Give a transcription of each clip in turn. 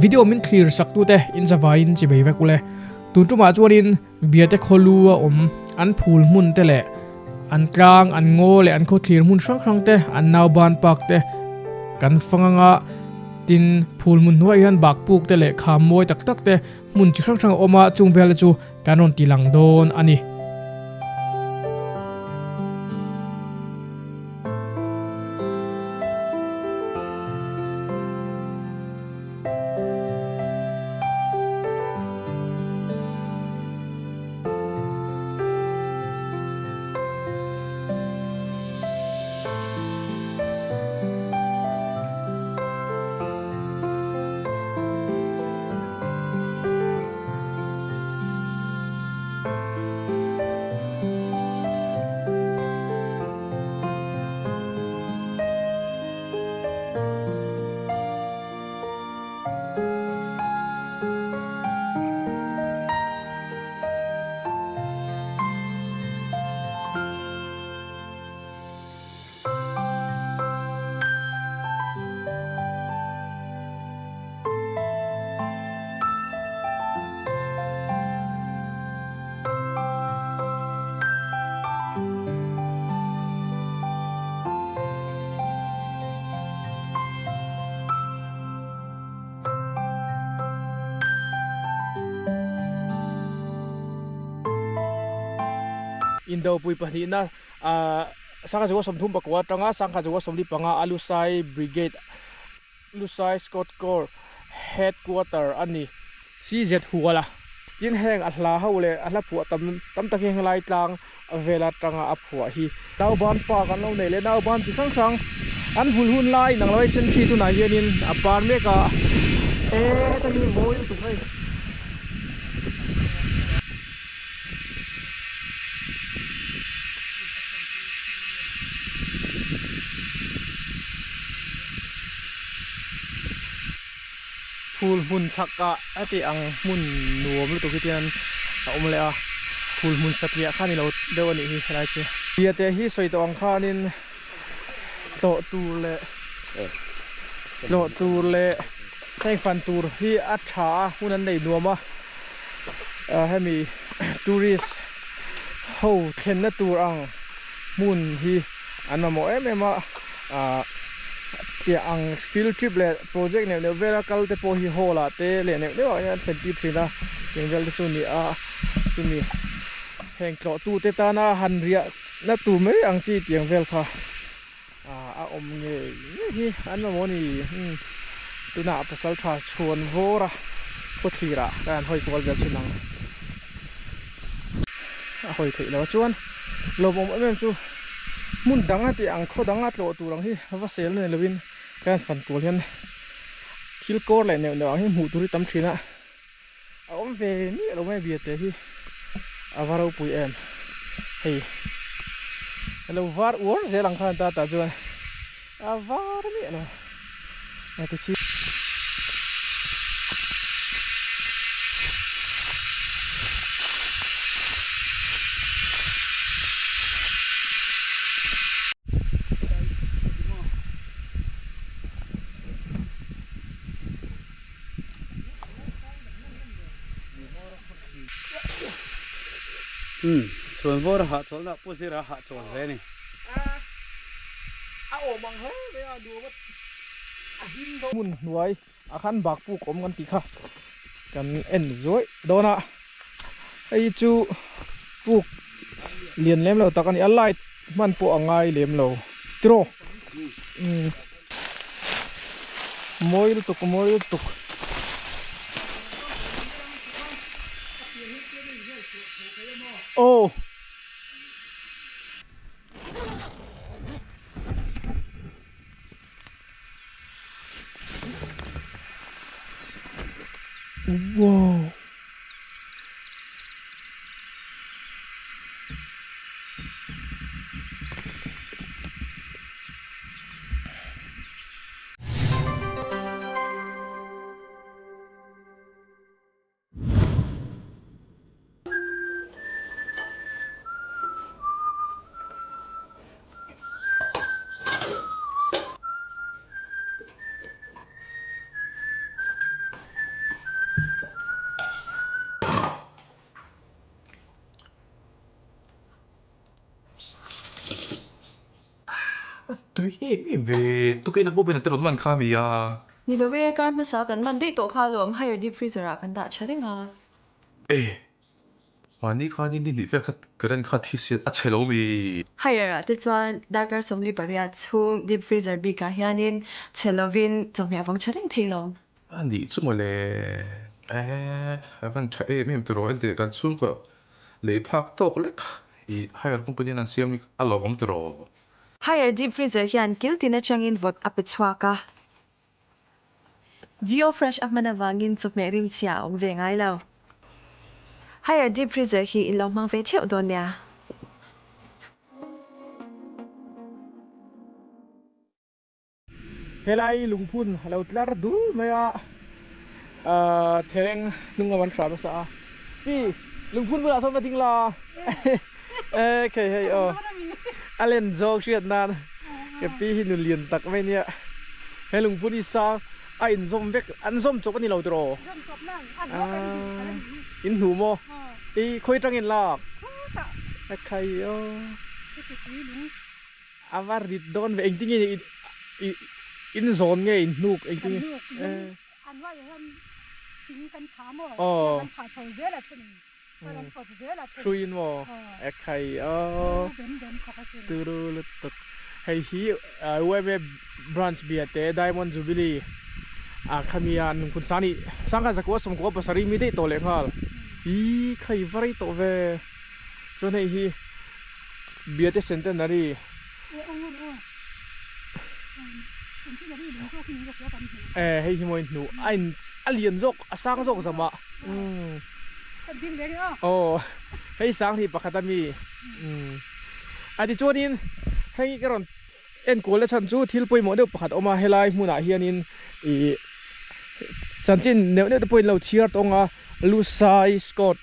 Video min thlir sak tute in zavaiin chi bei vek ule. Tun tumah chuanin Biate khawlu a awm an phul hmun te leh an tlang, an ngaw leh an khawthlir hmun hrang hrang te, an nauban park te kan fang anga tin phul hmun hnuaiah hian bak puk te leh kham mawi tak tak te hmun chi hrang hrang a awm a, chung vel te chu kan rawn ti lang dawn a ni. Indopui pahnihna ah sangha zawa 34 atanga sangha zawa 45 a Lusai Brigade Lusai Scott Corps Headquarter a ni. CZ Huala tin heng a hla ho leh a hla phuah tam tam tak hi heng lai tlang vel atanga a phuah hi. Nauban park an lo nei leh nauban chi hrang hrang an vul hun lai inang lo hei senhri tunah hianin a par mek a e heta hi mawi lutuk hei. Phul hmun chhakah heti ang hmun nuam lutuk hi tian a awm leh a, phul hmun satliah kha ni lo deuh a nih hi helai chu. Biate hi sawi tawh ang khanin tlawh tur leh tlawh tur leh heng fan tur hi a tha a, hmun an nei nuam a, hemi tourist ho thlenna tur ang hmun hi an mamawh em em a ah tiah ang field trip leh project neuh neuh vela kal te pawh hi hall ah te leh neuh neuh ah hian an thlen tir thin a tiang vel te chu a ni a chumi heng tlawh tu te tana han riah na tur mai ang chi tiang vel kha ah a awm ngei ngei hi an mamawh a ni umm tunah pasal tha chhuan vawr a khawthlir ah ka han hawi kual vel thin ang a hawi theih loh chuan lawmawm em em chu. Hmun dang a tih ang khaw dang a tlawh tur ang hi va sel na ni lovin ka fan kual hian thil kawr leh neuh neuh ang hi hmuh tur hi tam thin a a awm ve miah lo mai biate hi a va ropui em hei a lo var uar zel ang khan ta tah chuan a var miah lo a ti chhi. Umm chhuan vawr a hahchawlna ah pawh zira a hahchawl ve a ni. A awm ang hle mai a nuam a a him dawn. Hmun hnuai ah khan bak puk awm kan tih kha kan en zuaih dawn a hei chu puk lian lem lo tak a ni a light hman pawh a ngai lem lo tiraw umm mawi lutuk mawi lutuk. Aw. Wow. tui em em ve, tukin a bawp in a te rawn man kha a ni a. Ni lo e, kar hmasa kan man daih tawh kha alawm, higher deep freezer ah kan dah tha reng a. E, mahni khanin ni hnih vel kha current kha thi siat a chhe lo mi? Higher ah te chuan darkar 48 chhung deep freezer bik ah hianin chhe lovin chawhmeh a vawng tha reng thei lo. A nih chu mawle, e a van tha em em tiraw enteh kan chhungkaw lei phak tawk lek i hire company in an siam hi a lawmawm tiraw? Hire deep freezer hian kil tin atangin vawt a pe chhuak a, Geo Fresh a hman avangin chawhmeh rimchhia a awm ve ngai lo. Hire deep freezer hi in lo hmang ve theuh dawn nia. Helai lungphun a lo tlar dul mai a, ahh thereng hnung a van hram nasa a. Pi, lungphun bulah sawn va ding la e khei hei aw a len zawk hriat nan ka pi hi nu lian tak mai nia. He lungphun hi sang a inzawm vek an zawm chawp a ni lo tiraw? Ahh in hnu maw? I khawi atangin lak? A khai aw. A va rit dawn ve engtin nge i in zawn nge in hnuk engtin nge. An hnuai ah hian thing kan phah maw kan phah chho zel a then in kan pawt zel a then Hruiin maw ekhai aw turu lutuk hei hi UMA branch bia te Diamond Jubilee ah khami a nungphun sang nih sangha zakua sawmkua pasarih mi daih tawh leh nghal ih khai va rei tawh ve chuan hei hi Biate Centenary. E hei hi mawi hnu a in a lian zawk a sang zawk zam a umm aw hei sang hi pakhat a mi umm a tichuanin hei ka rawn enkual na chhan chu thil pawimawh deuh pakhat a awm a helai hmunah hianin ih chanchin neuh neuh te pawhin lo chhiar tawng a Lusai Scott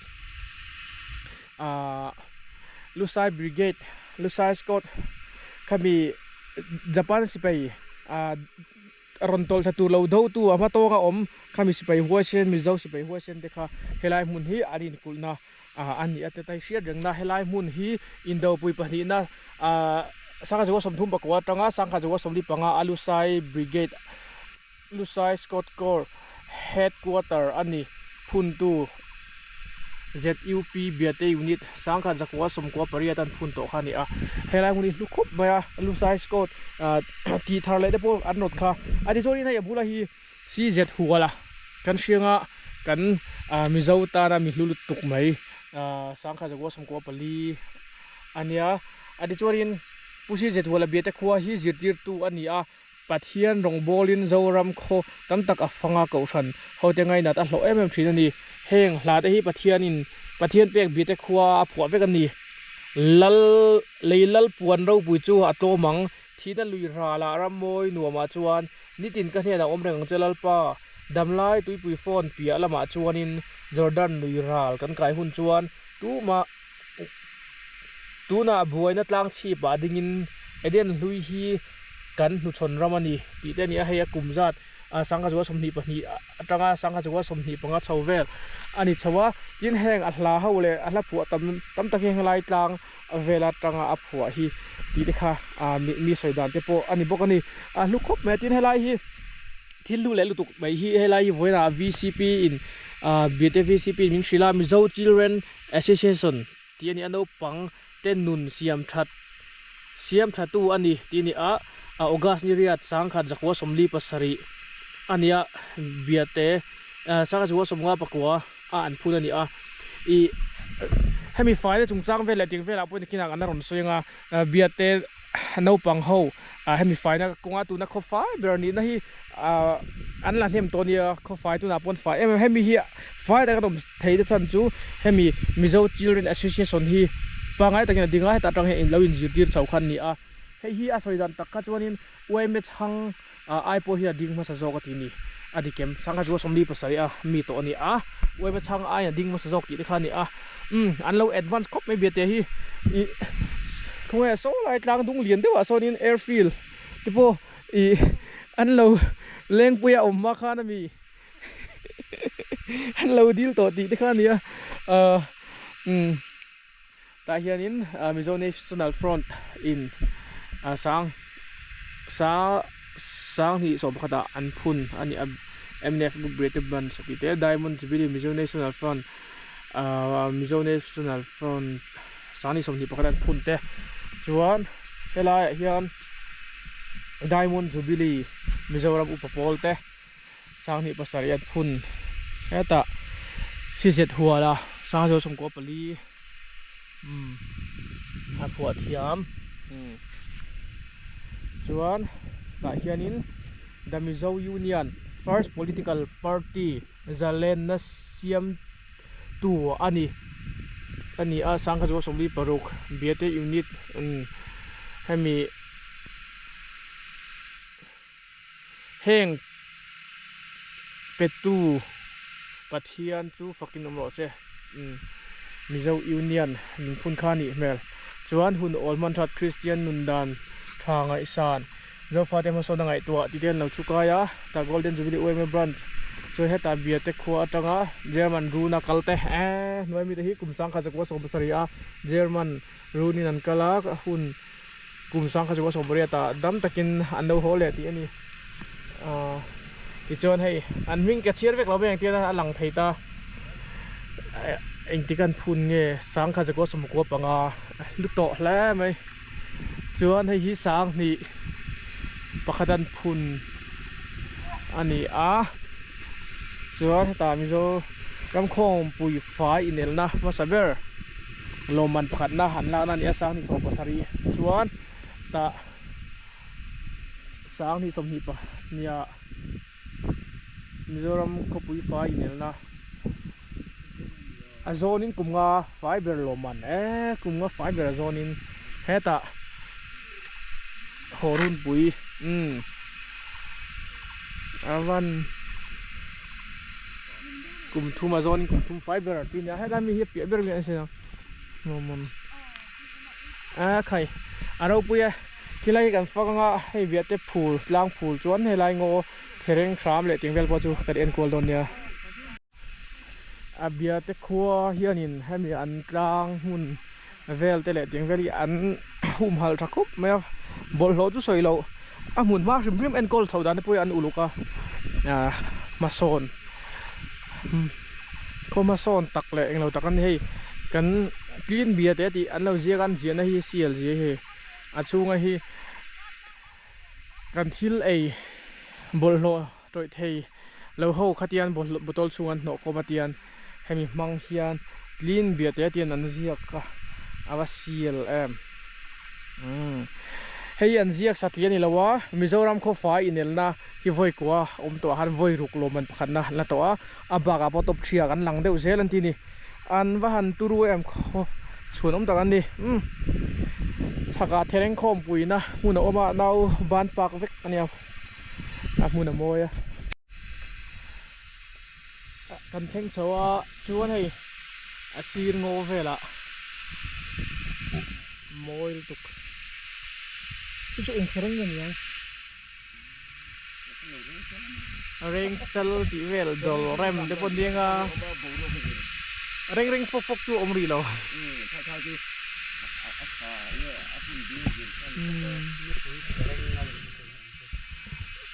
Ahh Lusai Brigade, Lusai Squad khami Japan sipai ahh rawn tawlh thla tur lo do tu a hma tawnga awm khami sipai huaisen Mizo sipai huaisen te kha helai hmun hi an inkulhna ahh a ni a ti hriat reng na helai hmun hi indopui pahnihna ahh sangha zakua 39 atanga sangha zakua 45 a Lusai Brigade Lusai Scott Corps Headquarter a ni. Phuntu ZUP Biate Unit sangkhat zakua 98 an phun tawh kha a ni a. Helai hmun hi hlu khawp mai a, Lusai Scott tih thar leh te pawh an rawt kha. A tichuanin hei a bula hi CZ Huala kan hrianga kan Mizo tana mi hlu lutuk mai sangkhat zakua 94 a nia. A tichuanin Pu CZ Huala Biate khua hi zirtirtu a ni a. Pathian rawngbawlin Zoram khaw tam tak a fang a, Kohhran hote ngainat a hlawh em em thin a ni. Heng hla te hi Pathianin Pathian pek bite khua a phuah vek a ni. Lal lei lal puan ropui chu a tlawm ang, thihna lui ralah rammawi nuamah chuan nitin ka hnenah awm reng ang che Lalpa. Damlai tuipui phone piah lamah chuanin Jordan lui ral kan kai hun chuan tumah Tunah buaina tlang chhipah dingin Eden hlui hi kan hnuchhawn ram a ni tih te a ni a, hei a kum zat sangha zual 22 atanga sangha zual 25 chho vel a ni chho a, tin heng a hla ho leh a hla phuah tam tam tak hi helai tlang vel atanga a phuah hi tih te kha mi sawi dan te pawh a ni bawk a ni, a hlu khawp mai a, tin helai hi thil hlu leh lutuk mai hi helai hi vawiinah VCP in Biate VCP in min hrilh a, Mizo Children Association tih a ni a, naupang te nun siam that siam tha tu a ni tih a ni a, August ni riat sangkhat zakua 47 a ni a, Biate sangkhat zakua 59 a an phun a ni a, ih hemi faina chungchang vel leh ting velah pawhin kinah an rawn sawi ang a, Biate naupang ho hemi faina kawnga tuna khaw fai ber nihna hi an la hnem tawh nia khaw fai tunah pawn fai em em hemi hi fai taka awm thei te chhan chu hemi Mizo Children Association hi pangngai takin a ding a hetah atang hian in lo inzirtir chho kha an ni a hei hi a sawi dan tak kha chuanin UMA chhang ai pawh hi a ding hmasa zawk a ti ni a dikem sangha chu a 47 a mi tawh a ni a UMA chhang aiin a ding hmasa zawk tih te kha a ni a umm an lo advance khawp mai biate hi ih khawnge saw lai tlang dung lian deuhah sawnin airfield te pawh ih an lo lengpui a awm hma khan a mi an lo dil tawh tih te kha a ni a ahh umm. Tah hianin Mizo National Front in sang Sa Sanghnih sawm pakhatah an phun a ni a, mnf Group Greater Branch a tih te, Diamond Jubilee Mizo National Front ahh Mizo National Front Sanghnih 21 an phun te chuan helaiah hian Diamond Jubilee Mizoram Upa Pawl te Sanghnih pasarih an phun hetah Sizet Huala Sangzau 94 umm a phuah thiam umm chuan tah hianin the Mizo Union first political party zalenna siam tu a ni a ni a sangkhat chu 46 Biate unit umm hemi Heng petu Pathian chu fakin awm rawh se. Mizo Union lungphun kha a nih hmel. Chuan hun awl hman that Kristian nun dan tha ngaihsan Zofate hmasawn a ngaihtuah tih te an lo chhukai a. Tah Golden Jubilee UMA Branch chuan hetah Biate khua atanga German runa kal te eh hnuai mite hi kum sangkhat zakua 17 a German runin an kal a hun Kum sangkhat chu 18 ah dam takin an lo haw leh tih a ni. Ahh tichuan hei an hming ka chhiar vek lo mai ang tia a lang thei ta. Engtik an phun nge sangkhat zakua 95 hlu tawh hle mai. Chuan hei hi sanghnih pakhat an phun a ni a. Chuan hetah Mizo ramkhawmpui fai inelna hmasa ber. Lawmman pakhatna an lakna a ni a, sanghnih 17 chuan tah sanghnih 20 nia Mizoram khawpui fai inelna a zawnin kum nga fai ber lawmman e kum nga fai ber a zawnin hetah haw runpui umm a van. Kum thum a zawnin kum thum fai ber tih nia helai mi hi a piah ber mai an sawi ang lawmawm a khai a ropui e khilai hi kan fak anga hei biah te phul tlang phul chuan helai ngaw thereng hram leh tih vel pawh chu kan enkual dawn nia a biah te khua hianin hemi an tlang hmun vel te leh tih vel hi an humhalh tha khawp mai a bawlhhlawh chu sawi loh a hmun hma hrim hrim enkawl chho dan te pawh hi an uluk a ahh hmasawn khaw hmasawn tak leh englo tak a ni hei kan clean bia te tih an lo ziak a an ziahna hi sial zia hi a chhunga hi kan thil ei bawlhhlawh tawih thei lo ho khatian bawlhhlawh bottle chhung an hnawh khawm a tian hemi hmang hian clean bia te tian an ziak a a va sial em umm hei an ziak satliah a ni lo a Mizoram khawfai inelna hi vawi kua awm tawh ah khan vawi ruk lawmman pakhatna an la tawh a a bakah pawh top thiak an lang deuh zel an ti a ni an va han turu em khaw chhuan awm tak an ni umm chhakah thereng khawmpuina hmun a awm a nau ban pak vek a nia. A hmun a mawi a kan thleng chho a chuan hei a sir ngaw velah mawi lutuk chu chu eng thereng nge niang reng chal tih vel dawr rem te pawh aniang a reng reng fawk fawk chu a awm rih lo.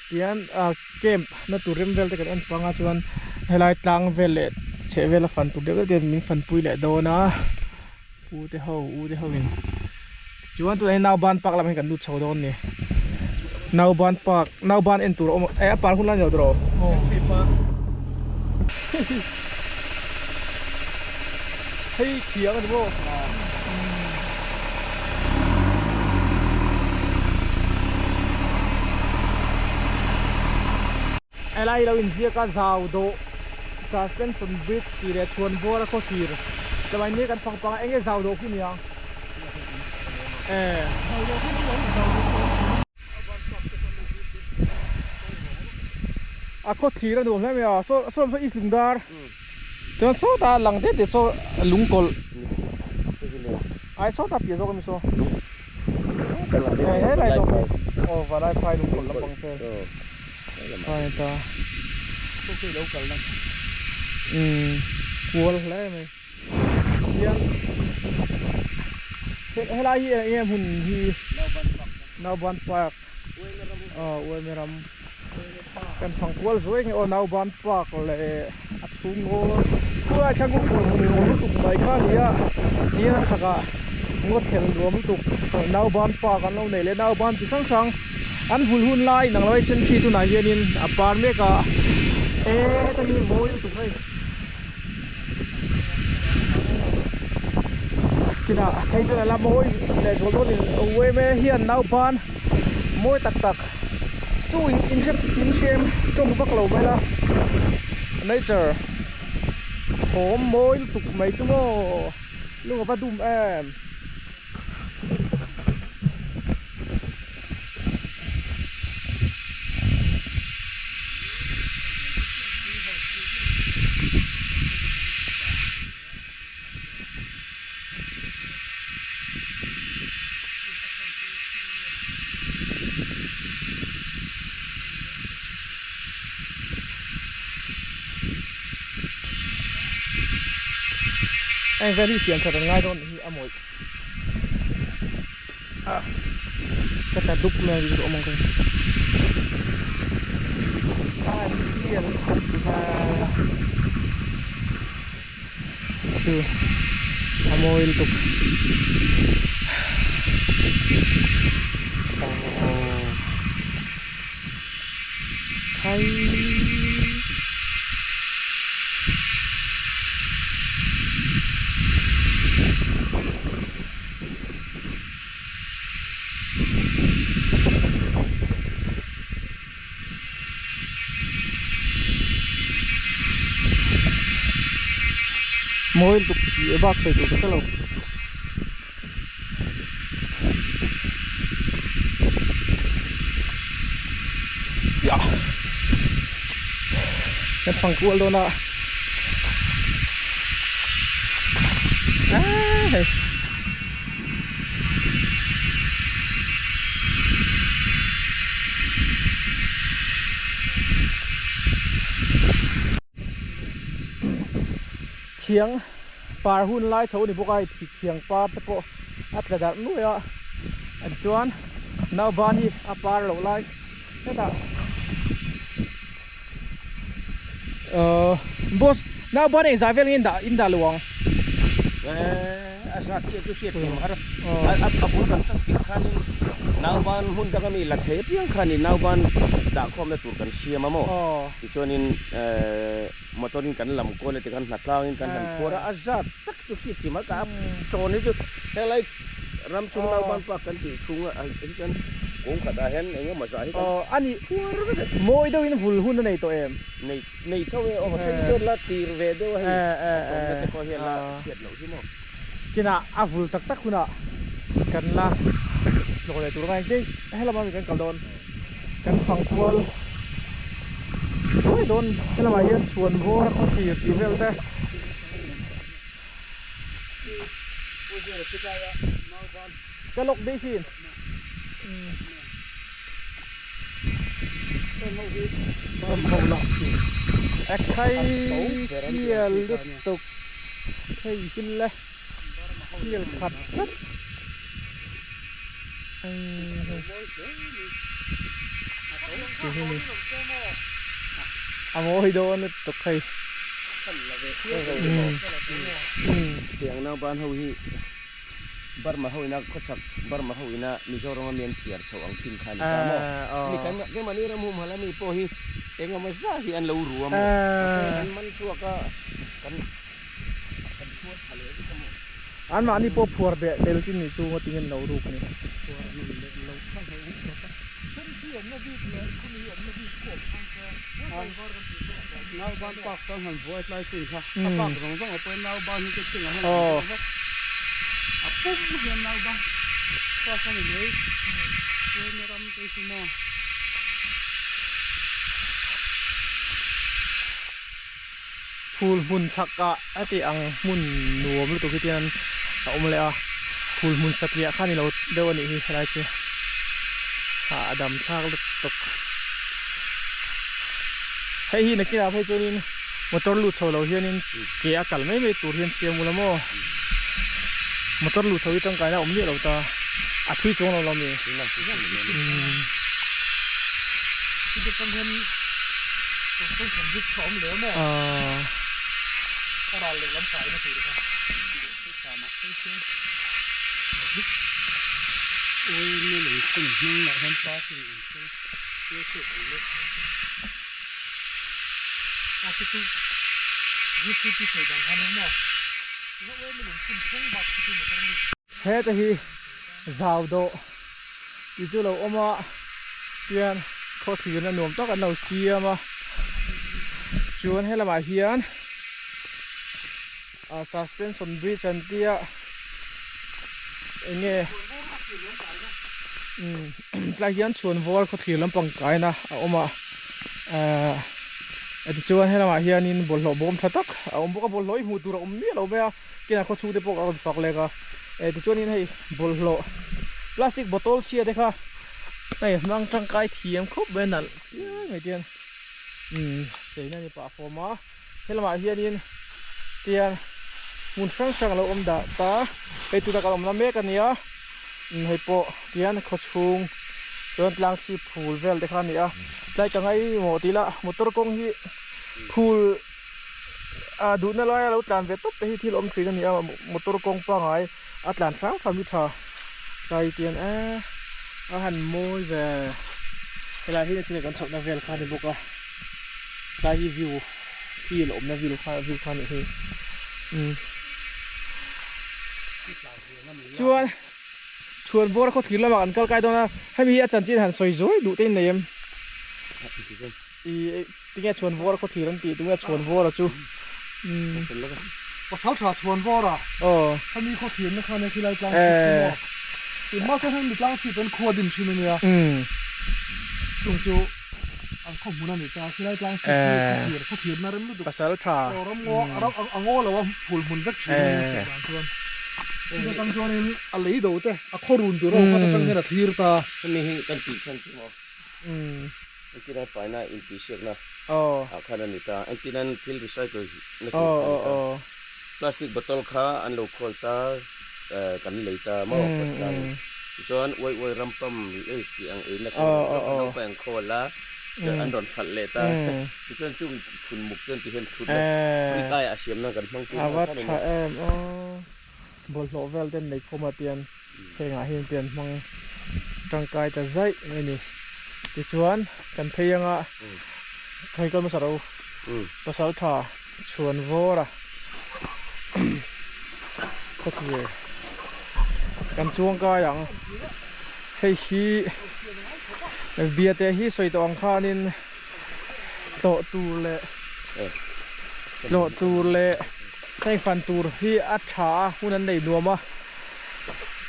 Tihian ah camp na tur rem vel te kan en pang a chuan helai tlang vel leh chheh vel a fan tur deuh deuh te min fanpui leh dawn a pu te ho u te ho in tichuan tunah hian nauban park lamah hian kan lut chho dawn a ni nauban park nauban en tur a awm a eh a par hun lai a ni lo tawh hei thiang a ni maw. Helai lo inziak a zau dawh suspension bridge tih leh chhuan bawr a khawthlir chuan nia kan fang pang a enge zau dawh khi nia eh. A khawthlir a nuam hle mai a saw saw lam saw east lungdar chuan sawtah lang det det saw lungkawlh ai sawtah piah zawk a mi saw he helai zawk hi aw valai phai lungkawlh lampang vel phai ta umm kual hle mai hian helai hi eng nge hmun hi nauban park. Aw uaime ram kan fang kual zuai nge aw Nauban park leh a chhung ngaw khulai thlang chu phul hmun nuam lutuk mai kha a ni a tin a chhakah ngaw thelh nuam lutuk Nauban park an lo nei leh Nauban chi hrang hrang an vul hun lai inang lo a senhri tunah hianin a par mek a e heta hi mawi lutuk hei. Kinah hei chuan a la mawi leh zual dawn in uaime hian nauban mawi tak tak chu in inhre inhrem tawng vak lo mai la nature thawm mawi lutuk mai chu maw lung a va dum em. Heng vel hi siam that an ngai dawn hi a mawih. Ah ka tla dup mai ang awm ang ka ah sial khat va chu a mawi lutuk aww khai. Mawi lutuk tih bak sawi tur ka hre lo. Yah kan fang kual dawn a ah hei. Thiang par hun lai chho a ni bawk a hei thiang par te pawh a tla darh nuai a tichuan nauban hi a par loh lai hetah Ahh boss nauban engzah vel nge in dah lo ang? A zat chiah chu hriat thiam har a a bul kan tang tirh khanin nauban hmun danga mi la thei apiang khanin nauban dahkhawmna tur kan siam a maw tichuanin ehh motor in kan lam kual a tikhan hnatlangin kan han phuar a a zat tak chu hriat thiam har ka a tawn hi chu helai ram chung nauban park kan tih chhunga hi chuan kawng khatah hian eng emaw zah hi kan phuar vek a ni. Mawi deuhin vul hun a nei tawh em? Nei nei tho e aw then chuan la tir ve deuh a hei a tawnna te pawh hian la chhiat loh hi maw. Kinah a vul tak tak hunah kan la tlawh leh tur a ngai ang helama mi kan kal dawn kan fang kual chuai dawn helamah hian chhuan vawr a khawthlir tih vel te. Ka lawk daih sin. Ekhai sial lutuk hei hi le sial khat tlat a mawi dawn lutuk hei. Tiang nauban ho hi. Burma ho ina khawchhak Burma ho ina Mizoram a mi an thiar chho ang thin kha a ni ta maw? Mi kan keimahni ram humhal a mi pawh hi eng emaw zah hi an lo ru a maw? An man chhuak a kan kan phuar tha leh vek a maw? Anmahni pawh phuar beh tel chin ni chu ngawtin an lo ruk a ni. Phul hmun chhakah heti ang hmun nuam lutuk hi tian a awm leh a phul hmun satliah kha a ni lo deuh a nih hi helai chu a dam thlak lutuk hei hi nakinah phei chuanin motor lut chho lo hianin ke a kal mai mai tur hian siam ula maw motor lut chho hi tangkaina a awm miah lo ta a thui chuang lo lo mi. Khi atang hian suspension bridge kha a awm leh a maw? A ral lehlam kaina tur kha. Uaina lungphun hnungah hian parking awm sela thil hriat ang deuh. A khi chu JCB sawi dan kha nia maw? Tuna uaina lungphun thleng bak khi chu motor lut. Heta hi zau dawh tih chu lo awm a tian khaw thlirna nuam tak an lo siam a chuan helamah hian ah suspension bridge an tia eng nge umm tlai hian chhuan vual khaw thlir lampang kaina a awm a ahh tichuan helamah hianin bawlhhlawh bawm tha tak a awm bawk a bawlhhlawh hi hmuh tur a awm miah lo mai a. Kena khaw chhung te pawh ka rawn fak lek a eh tichuanin hei bawlhhlawh plastic bottle chhia te kha hei hmang tangkai thiam khawp mai a nalh phian mai tian umm cheina ni pah fawm a helamah hianin tian hmun hrang hrang a lo awm dah ta hei tuna kan awmna mek a nia umm hei pawh tian khaw chhung chuan tlang chhip phul vel te kha a ni a tlai ka ngaimawh tih lah motor kawng hi phul. Ah duhna laia lo tlan ve tawp te hi thil awm thin a ni a motor kawng pangai a tlan hrang hrang hi tha tlai tian eh a han mawi ve helai hi chile kan chhohna vel kha a ni bawk a tlai hi view field awmna view kha view kha a nih hi umm chuan chhuan bawr a khawthlir lamah kan kal kai dawn a hemi hi a chanchin han sawi zuai duh te in nei em. I tinge chhuan vawr khaw thlir an tih tunge chhuan vawr a chu umm Pasal tha chhuan vawr a aw hemi khaw thlir na khan khilai tlang chhip chu maw tun hma chuan hemi tlang chhip an khua din thin ania chung chu an khaw hmun a ni ta khilai tlang chhip hi khaw thlir khaw thlir na rem lutuk Pasal tha aw ram ngaw ram a ngaw lo a phul hmun vek thin ania sawi dan chuan chumi atang chuanin a lei do te a khaw run tur ho khat atang hian a thlir ta hemi hi kan tih chhan chu maw Entirna faina intihsiakna ah khan a ni ta. Entirna thil recycle na tur kha a ni ta. Plastic bottle kha an lo khawl ta, kan lei ta maw khawtlangin. Tichuan uai uai ram pam lei tih ang eina tur ang zawk an lo paih ang khawl a, an rawn hralh leh ta. Tichuan chung phun muk chuan ti hian thutna brick aiah a siam nan kan hmang tur ang kha a ni maw. A va tha em aw. Bawlhhlawh vel te an nei khawm a tian hengah hian pian hmang tangkai ta zaih mai a ni. Tichuan kan phei anga khawi kal hmasa ro pasal tha chhuan vawr a khawthlir kan chuang kai ang hei hi biate hi sawi tawh ang khanin tlawh tur leh tlawh tur leh heng fan tur hi a tha a hun an nei nuam a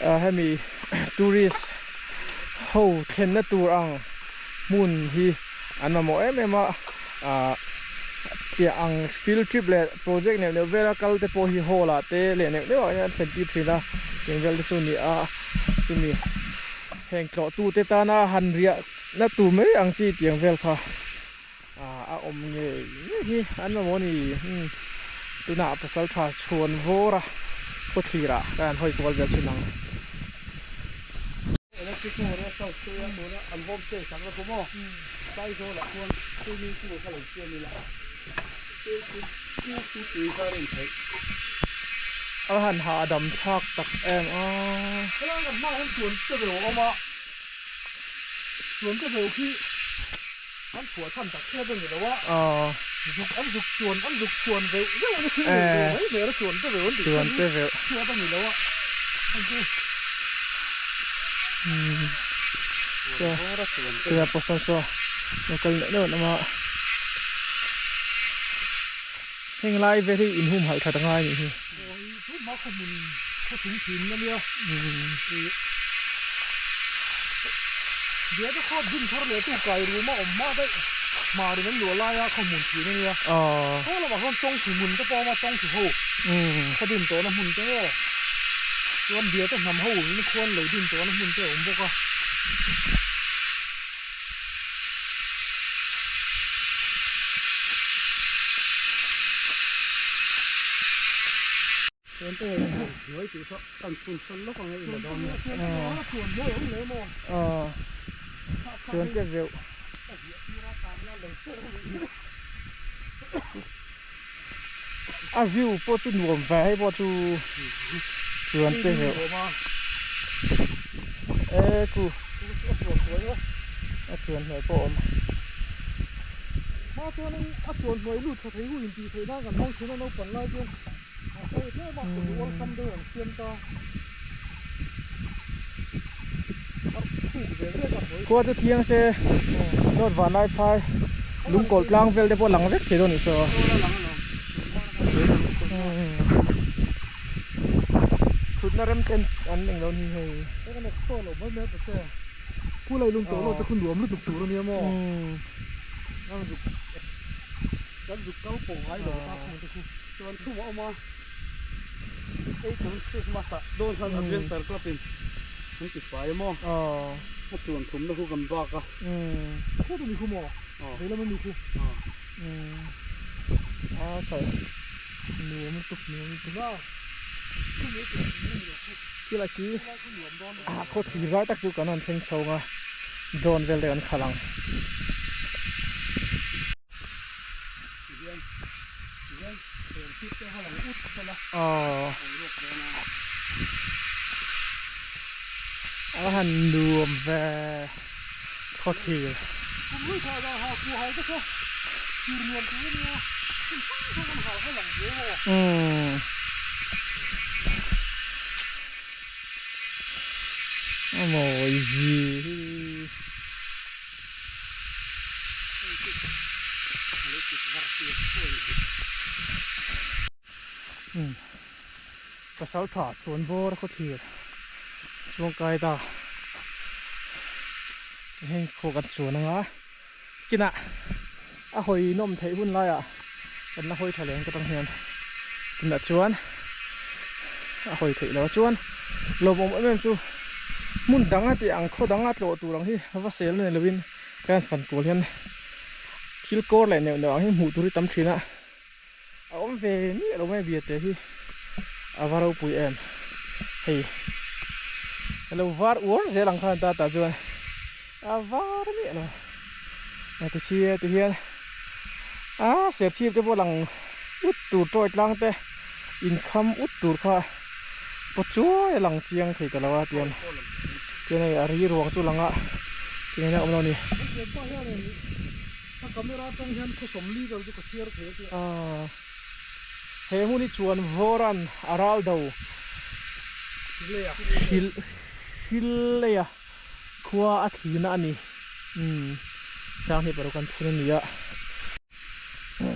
ah hemi tourist ho thlenna tur ang hmun hi an mamawh em em a ah tiang ang field trip leh project neuh neuh vela kal te pawh hi hall ah te leh neuh neuh ah hian an thlen tir thin a tiang vel te chu a ni a chumi heng tlawh tu te tana han riah Na tur mai ang chi tiang vel kha a awm ngei ngei hi an mamawh a ni. Tunah pasal tha chhuan vawr a khawthlir ah ka han hawi kual vel thin ang. Electric motor a charge te a tuna an home stay sak na kum aw Saizawlah chuan swimming pool kha lo siam ila tui kha a rin theih. A han hahdam thlak tak em a. Helai kan hmaah hian chuan te veu a awm a. Chuan ka veu khi an phuah chhan tak hriat a ni lo a, zuk an zuk chuan an zuk chuan veuh veuh a ni thil nei ve mai hmel a chuan te veu an tih chhan hi hriat a ni lo a hei chu. Tia pawh sawn saw lo kal neuh neuh an awm a, heng lai vel hi inhumhalh that a ngai a nih hi. Aw hi tun hma khaw hmun khaw chung thin a nia ih bia te khaw din thar leh tu kai rum a awm hma daih hmarin an luah laia khaw hmun thin a nia khaw lamah sawn chawng thi hmun te pawh a awm a chawng thi ho khaw din tawhna hmun te maw chuan bia te hnam ho in khuan lo din tawhna hmun te a awm bawk a. Chuan te veuh. A view pawh chu nuam ve hei pawh chu chuan te zeuh e ku a chuan hnuai pawh a awm. Hma chuanin a chuan hnuai lut tha thei hu intih theih nan kan hmang thin a naupang lai chuan mahse tlem a kut awlsam deuh an siam ta. Khua chu thiang se dawt vanlai phai lungkawlh tlang vel te pawh lang vek thei dawn a ni saw. Thutna rem ten an eng lo ni hei. Hei kan Christmas ah dawn hian Adventure Club in an ti fai maw? A chuan thumna khu kan bak a. Khu tu mi khu maw? Vei lam a mi khu. A kal nuam lutuk nuam lutuk. Thil a khi khaw thlir lai tak chu kan han thleng chho ang a drone vel te kan khalh ang. A han nuam ve khawthlir. A mawi zi hi. Pasal tha chuan bawr a khawthlir chuang kai ta hei khaw kan chuan anga kinah a hawi nawm theih hun laiah kan la hawi tha leh ang ka tang hian tunah chuan a hawi theih loh chuan lawmawm em em chu hmun dang a tih ang khaw dang a tlawh tur ang hi va sel nei lovin ka hian fan kual hian thil kawr leh neuh neuh ang hi hmuh tur hi tam thin a a awm ve miah lo mai a biate hi a va ropui em hei a lo var uar zel ang khan ta tah chuan a var miah lo a ti chhia ti hian a serchhip te pawh lang ut tur tawi tlang te inkham ut tur kha paw chuai a lang chiang thei ta lo a tian tian hei a ri ruang chu lang a tinge a awm lo a ni. He hmun hi chuan Vawran a ral do hrilh hrilh a. Khua a thlirna a ni. Umm Sanghnih paruk an phun a ni a.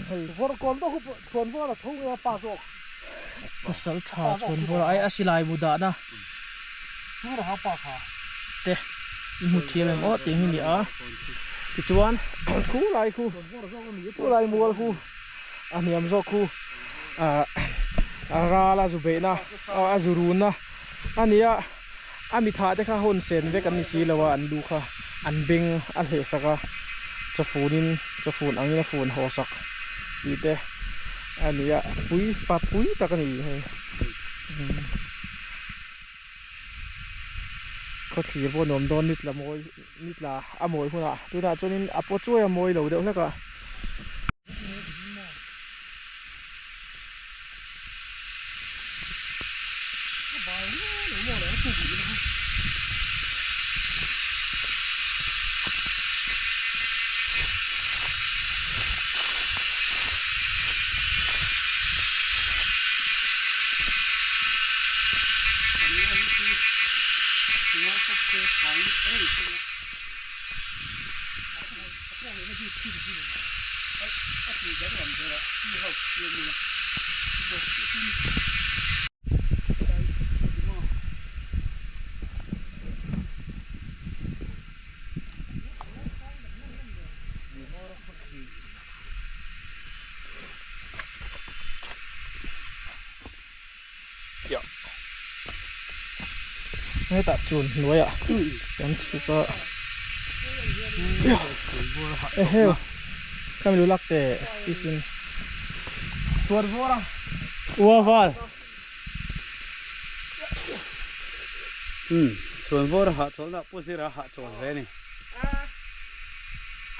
Hei vawr kawn deuh hi chhuan vawr a tho nge a pa zawk. Pasal tha chhuan vawr ai a silai bu dahna. Tura ha pa kha. Te i hmu thiam em aw tih hi ni a. Tichuan khu lai khu khu lai mual khu a hniam zawk khu ah a ral a zu beihna a zu runna a ni a. A mi thah te kha hawn sen vek an ni si lo a, an lu kha an beng a hleh sak a, chawfun in chawfun ang in a fun haw sak tih te a ni a, pui pa pui tak a ni hei khawthlir pawh nuam dawn ni tla mawi ni tla a mawi hunah tunah chuanin a paw chuai a mawi lo deuh hlek a. Hetah chuan hnuaiah kan chhuk a eheu khami lu lak teh pisin chhuat vawr a ua val chhuan vawr a hahchawlna pawh zira hahchawl ve a ni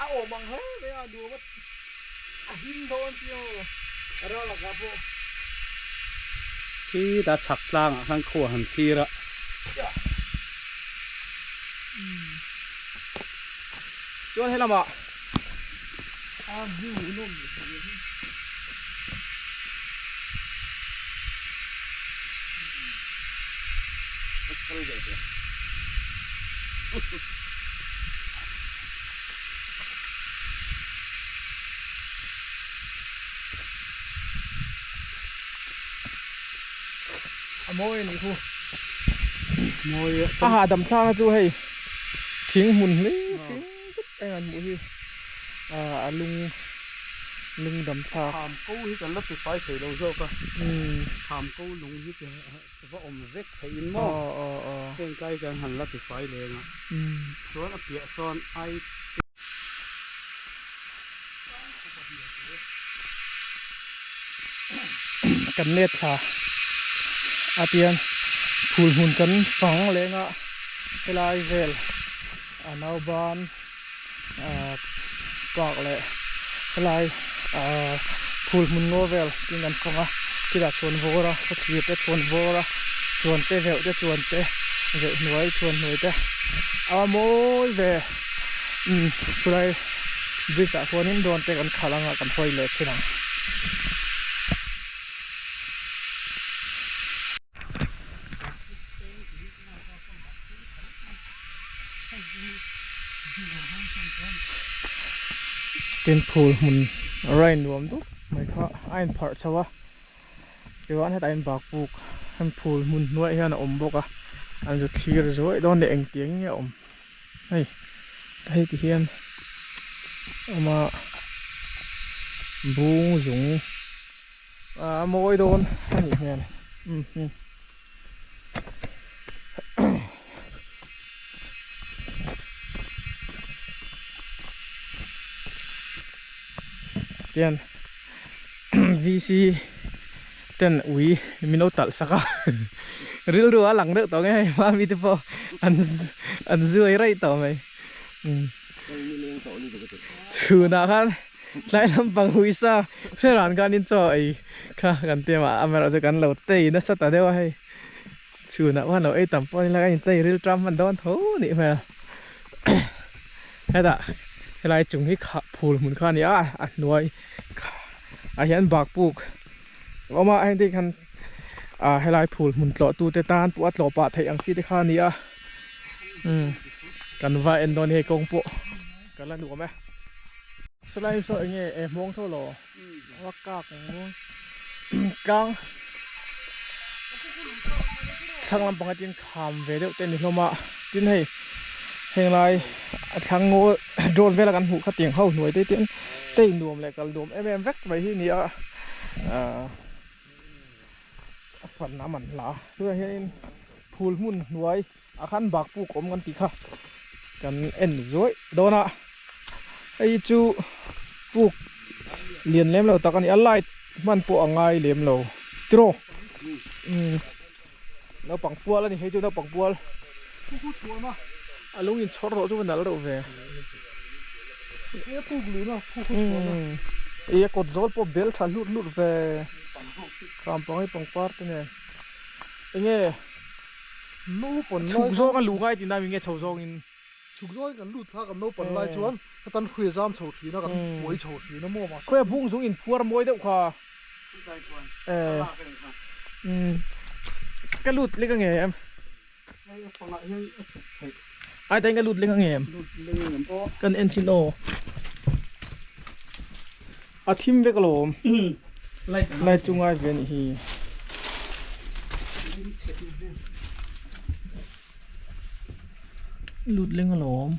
a awm ang hle mai a nuam a a him dawn si aw a ral lakah pawh. Khitah chhak tlangah khan khua han thlir a. Chuan helamah a view nawm leh hi. A mawi a nih khu. Mawi a. A hahdam thlak a chu hei thing hmun hle thing vek eng an hmuh hi a lung lung dam thlak. Tham ko hi kan la tifai thei lo zawk a. Tham ko lung hi va awm vek theih in maw? Heng kai kan han la tifai leng a. Chuan a piah sawn ai. Kan let thla a tian phul hmun kan fang leng a helai vel a nauban ah park leh helai ah phul hmun ngaw vel tin kan fang a chutah chhuan vawr a khawthlir te chhuan vawr a chuan te veuh te chuan te veuh hnuai chhuan hnuai te a mawi ve. Umm chulai bridge ah khuanin drone te kan khalh anga kan hawi leh thin ang. Tin phul hmun rain nuam dup mai kha a inpharh chho a tichuan hetah hian bakpuk heng phul hmun hnuaiah hian a awm bawk a an zu thlir zuaih dawn leh engtiang nge a awm. Hei hei ti hian awm a bung zung a mawi dawn a nih hmel umm tian VC ten ui min lo talh sak a rilru a lang deuh tawh nge hei hma mite pawh an an zuai raih tawh mai chhunah khan tlai lampang ui sa hre ran khan in chaw ei kha kan ti a amaherawhchu kan lo tei nasa ta deuh a hei chhunah pawh an lo ei tam pawh a ni la kan intei ril ṭam hman dawn tho a nih hmel hetah helai chung hi kha phul hmun kha a ni a a hnuai ah hian bakpuk a awm a heng te khan ah helai phul hmun tlawh tu te tan pawh a tlawh pah theih ang chi te kha a ni a umm kan va en dawn hei kawng pawh ka la nuam e sawlai saw eng nge eh hmawng tho lo a kak ang tlang thlang lampang atin kham ve deuh te a ni hlawm a tin hei heng lai a thlang ngaw drone vela kan hmuh kha tiang ho hnuai te tin tei nuam leh kal nuam em em vek mai hi a ni a ahh a fan a man hla tunah hianin phul hmun hnuai ah khan bak puk awm kan tih kha kan en zuaih dawn a hei chu puk lian lem lo tak a ni a light hman pawh a ngai lem lo tiraw umm naupang pual a ni hei chu naupang pual a lung in chhawr tawh chu va nalh reuh ve umm ih a kawt zawl pawh bel tha hlut hlut ve khampang hi pangpar te nen enge. Chhuk zawng a luh ngai tihna mi nge chho zawngin? Chhuk zawngin kan lut thla kan naupan lai chuan ka tan hruai zam chho thin a, kan buai chho thin a maw mahse. Khawi a bung zung in phuar mawi deuh kha. Ka lut lek ange em? Ai tain ka lut lek ange em? Kan en chin aw. A thim vek alawm. Light chu ngai ve anih hi. Lut leng alawm.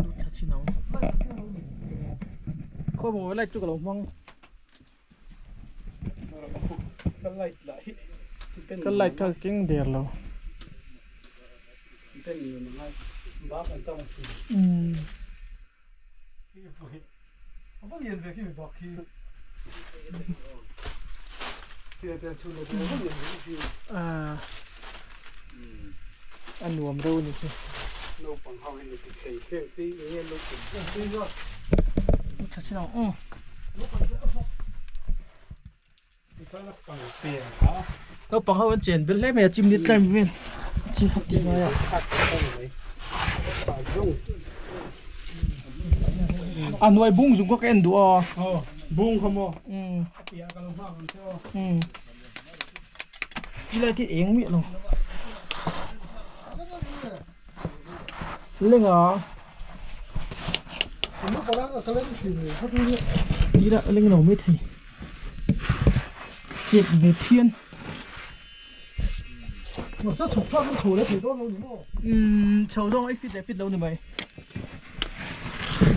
Lut thla chin ang. Khaw maw light chu ka lo hmang. Ka light lah hi. Ka light kha keng der lo. A nuam reuh a ni chu. Naupang ho hi ti thei heng te nge lo tum. Tha chin ang um. Naupang ho an chen bel hle mai a chimni tlem vel chi kha ti ngai a. A hnuai bung zung kha ka en duh a. Bung kha maw? Ti lai khi eng miah lo. Lenga. Ti la leng lo mai thei. Chet ve phian. Chho zawng ai fit leh fit lo ni mai.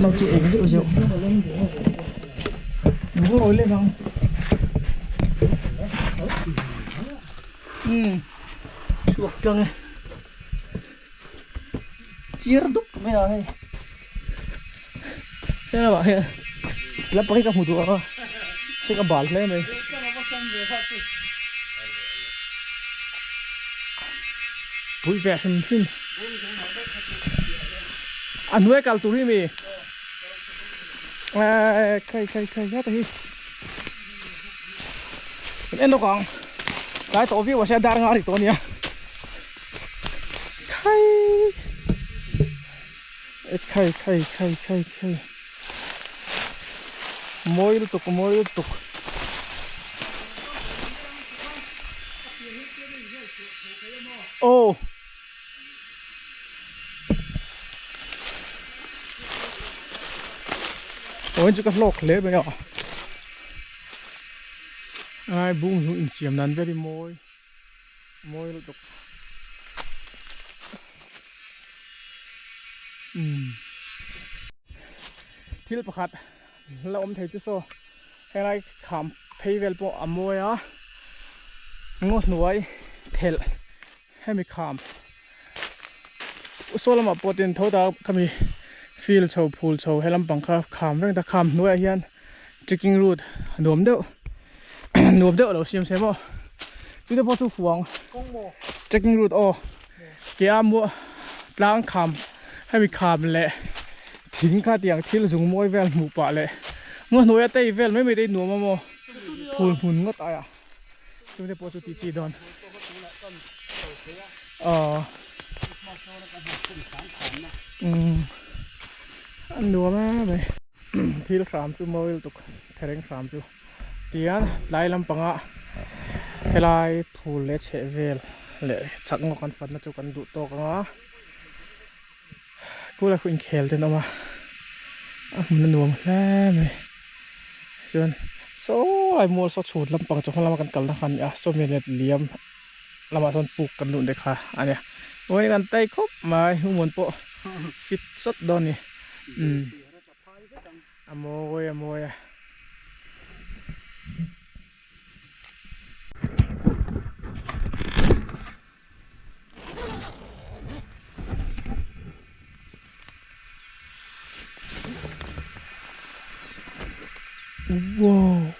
Lo chi eng zeuh zeuh. Ngawi leh ang. Chhuak tang e. Chiar dup mai a hei. Heng lamah hian la pakhat ka hmu duh a se ka bal hle mai. Pui ve hrim hrim. A hnuai kal tur hi mi. Khai khai khai heta hi. Kan en lawk ang. Tlai tawh viau a sia dar nga a ri tawh a nia. Khai. Khai khai khai khai khai. Mawi lutuk mawi lutuk. Aw. Aw chu ka hlawk hle mai a. Ai bung hnung insiam nan vel hi mawi. Mawi lutuk. Umm. Thil pakhat la awm thei chu saw helai kham phei vel pawh a mawi a ngaw hnuai thelh hemi kham saw lamah pawh tin tho ta khami field chho phul chho he lampang kha kham reng ta kham hnuaiah hian trekking route nuam deuh nuam deuh a lo siam se maw chute pawh chu fuang trekking route aw ke a muah tlang kham hemi kham leh thing kha tiang thil zung mawi vel hmuh pah leh ngaw hnuaia tei vel mai mai te hi nuam a maw phul hmun ngawt aia chute pawh chu tih chi dawn aw umm a nuam em mai thil hram chu mawi lutuk thereng hram chu. Tihian tlai lampanga helai phul leh chheh vel leh chak ngawk an fatna chu kan duh tawk ang a kula khu inkhel te an awm a a hmun a nuam hle mai chuan saw lai mual saw chhut lampang chawhma lama kan kalna kha a ni a sawmi let liam lamah chuan puk kan luh te kha a nia awii kan tai khawp mai hmuhmun pawh fit sawt dawn a ni umm. A mawi a mawi a. Wow.